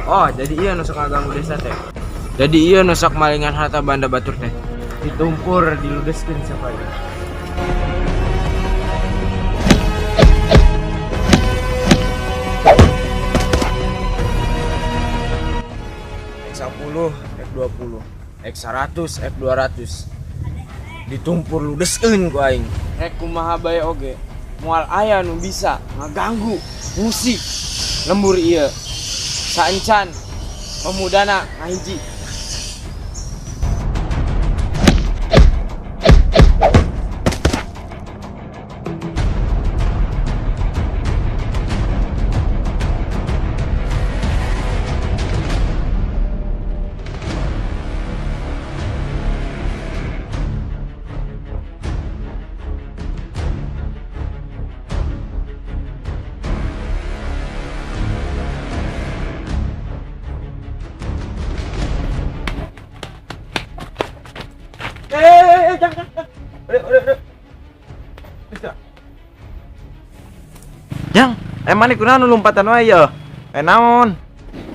Oh, jadi iya nu sok ngaganggu desa teh. Jadi iya nu sok malingan harta banda batur teh. Ditumpur, diludeskeun siapa ieu. X10, X20, X100, X200. Ditumpur ludeskeun ku aing. Rek kumaha bae oge. Moal aya nu bisa ngaganggu musik lembur ieu. Saencan pemudana ngahiji. Jangan, jangan. Udah, udah, udah. Bisa. Jang, emang nih kunaon lompatan wae ya? Eh naon?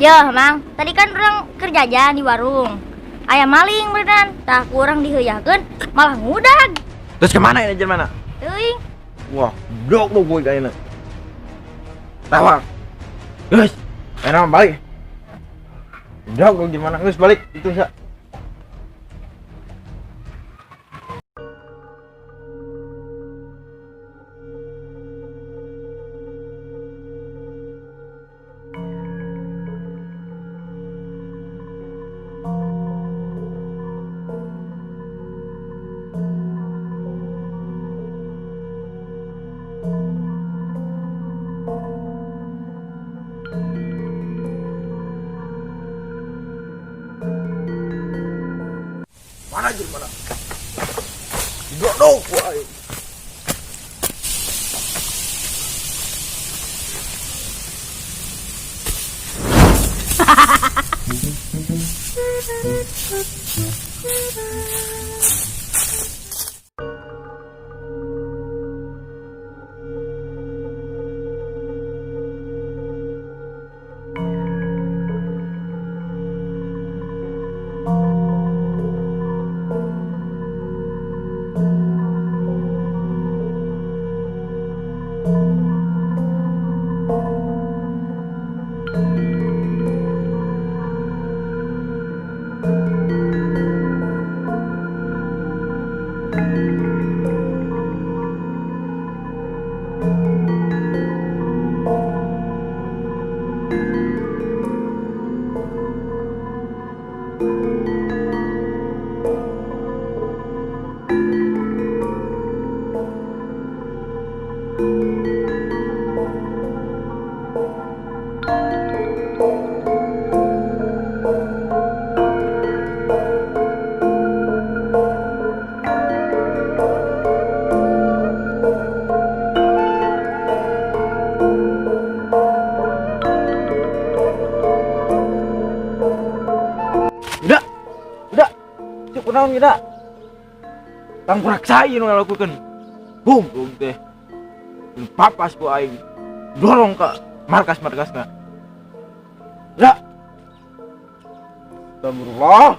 Yo, Mang, tadi kan urang kerja aja di warung. Aya maling beneran, tah ku urang diheuyakeun malah ngudag. Terus kemana ini mana? Teuing. Wah, blok lu gue kayaknya. Tawar. Guys, enak balik. Blok lu gimana? Guys, balik itu ya. Mana aja mana? Blok gua. Udah. Udah. Cuk kunaon udah. Tang kuraksa ieu nu ngalakukeun. Bum, bum teh. Papas ku aing. Dorong ke markas-markasna. Udah. Astagfirullah.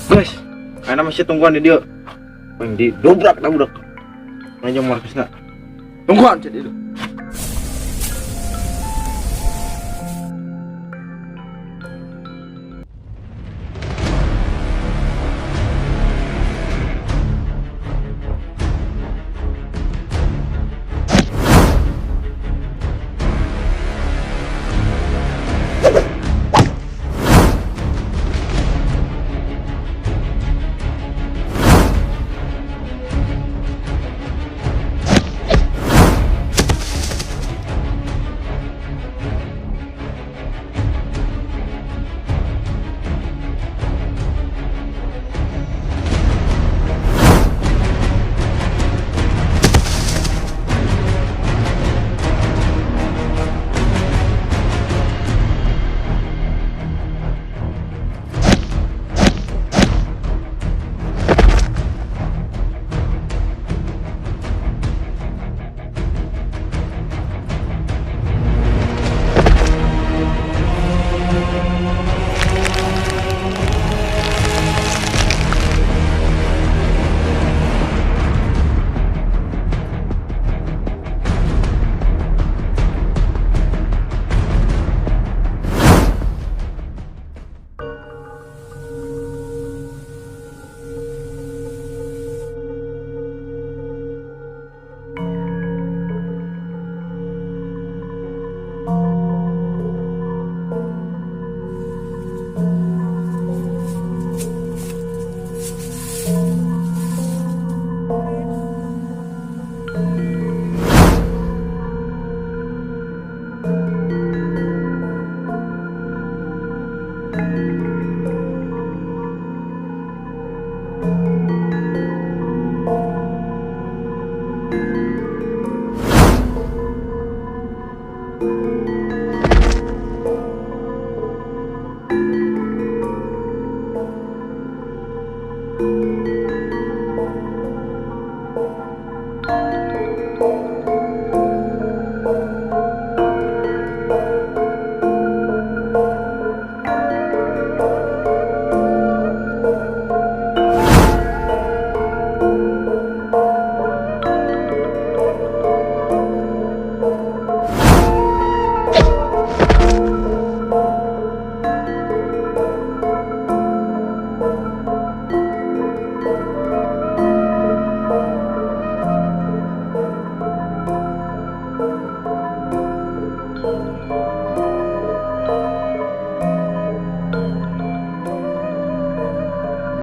Guys, ayeuna masih tungguan di dia. Yang didobrak dah budak. Maju markasna. Tungguan jadi itu.